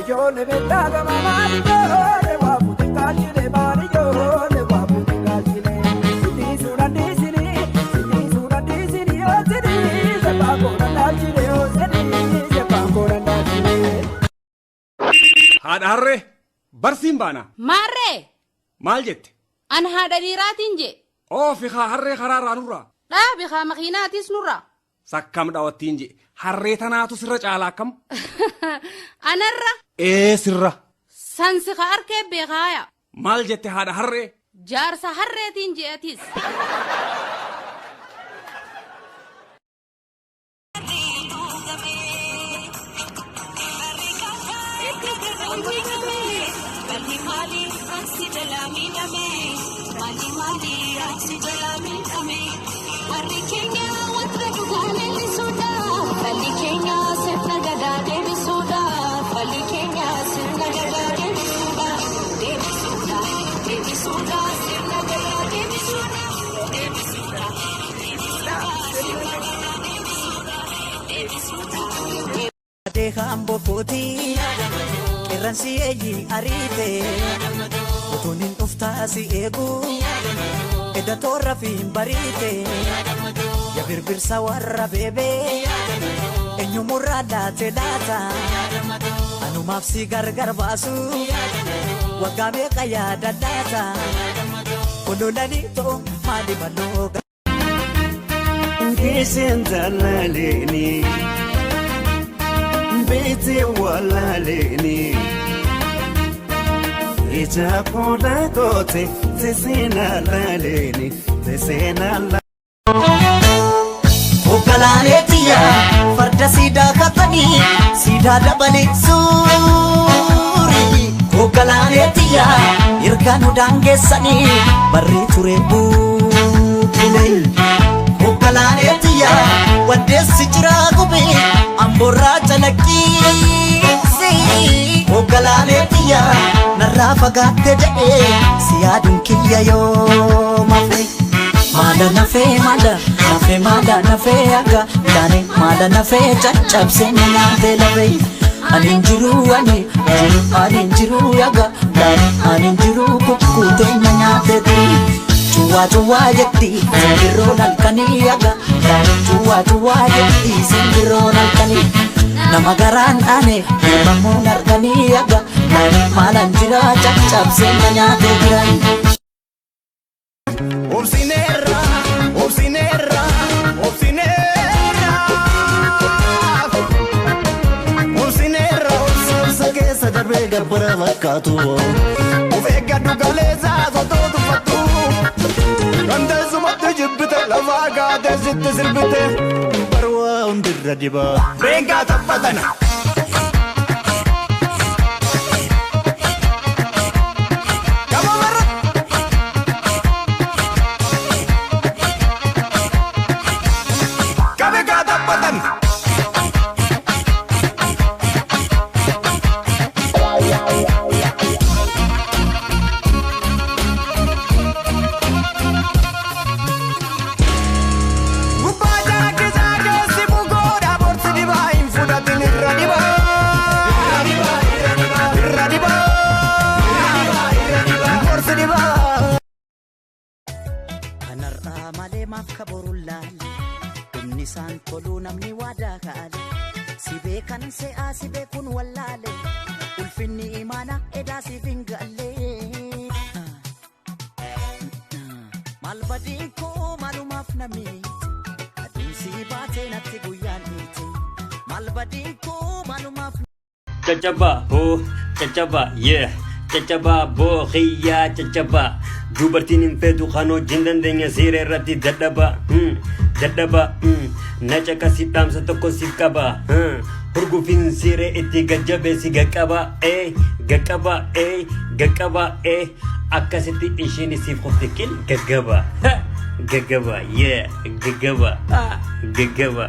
Ijoollee beektaa gama maali ijoollee waa fuuti kaalchilee maali ijoollee waa fuuti kaalchilee. Sitii suuraan dhiisinii sitii suuraan dhiisinii yoo sidii sebbaa kooraan dhaalchilee yoo sidii sebbaa kooraan dhaalchilee. Haadha harree barsiin baana. Maarree! Maal jette? An haadha dhiiraatiin jee. Oofi kaa harree karaa irraa nurraa. Dhaabi kaa makiinaatis nurraa. Sakkam dhawattiin jee. Harree tanaatu sirra caala akkam? Anarra. Ee sirra. San si ka arkee beekaaya. Maal jette haadha harree? Jaarsa harreetiin jee atis. Deekaan bokkooti qeerransi eeyyi ariite utuun hin dhuftaa si eegu edda toorra fi hin bariite ya birbirsa warra beebee eenyumurraa laate laata anumaaf si gargar baasu waggaa meeqa yaada laata ololanii too maali maloo. Geeseen jaalaleeni beete walaaleeni ija kooda goote teesseena laaleeni teesseena la. Hoggalaaleetiyya farda siidaa kaffanii siidaa dabalee suuri. Hoggalaaleetiyya irkaanu daangeessanii barree ture bubbule. Hoggalaaleetiyya waddeessi jiraa gube amboorraa calaqqiisi. Hoggalaaleetiyya narraa fagaatte jedhee si yaaduun kiyya yoo mafe. Maala nafee maala nafee maala nafee akka taane maala nafee caccabsee na nyaatee lafee. Ani hin jiru ani jiru ani hin jiru yaga taane ani hin jiru kukkuutee na nyaatee turi. Cuwaa cuwaa jetti simbirroon halkanii yaga taane cuwaa cuwaa jetti simbirroon halkanii. Nama garaan dhaane ilmamuun arganii yaga taane maalaan jira caccabsee na nyaatee jiran. Obsineerra, obsineerra, obsineerra. Obsineerra, obsa keessa darbee gabbara fakkaatu. Of eeggadhu galeessaa sotoo tuffattu. Kan teessumatti jibbite lafaa kaatee sitti sirbite. Barwaa hundirra dibaa. Reengaa taphatana. Qabe gaa taphatan. Gubbaa jaakkisaa keessi bukoodha borsi dibaa hin fudhatin irra dibaa. Irra dibaa. Borsi dibaa. Kanarraa malee maaf kaboruun laale dhumni isaan toluu namni waadaa kaale si beekan se'aa si beekuun wallaale ulfinni imaana edaa siif hin galle. Maal badiin koo maalumaaf namni aduun si baatee natti guyyaan dhiite maal badiin koo maalumaaf. Caccaba hoo caccaba yeah caccaba boo kiyyaa caccaba dubartiin hin feetu kan hojiin dandeenya seera irratti dadhaba dadhaba na caqasi dhaamsa tokko siif qaba hurgufiin seera itti gajjabeessi gaqqaba ee gaqqaba ee gaqqaba ee akkasitti ishiin siif qofti kin gaggaba gaggaba yeah gaggaba gaggaba.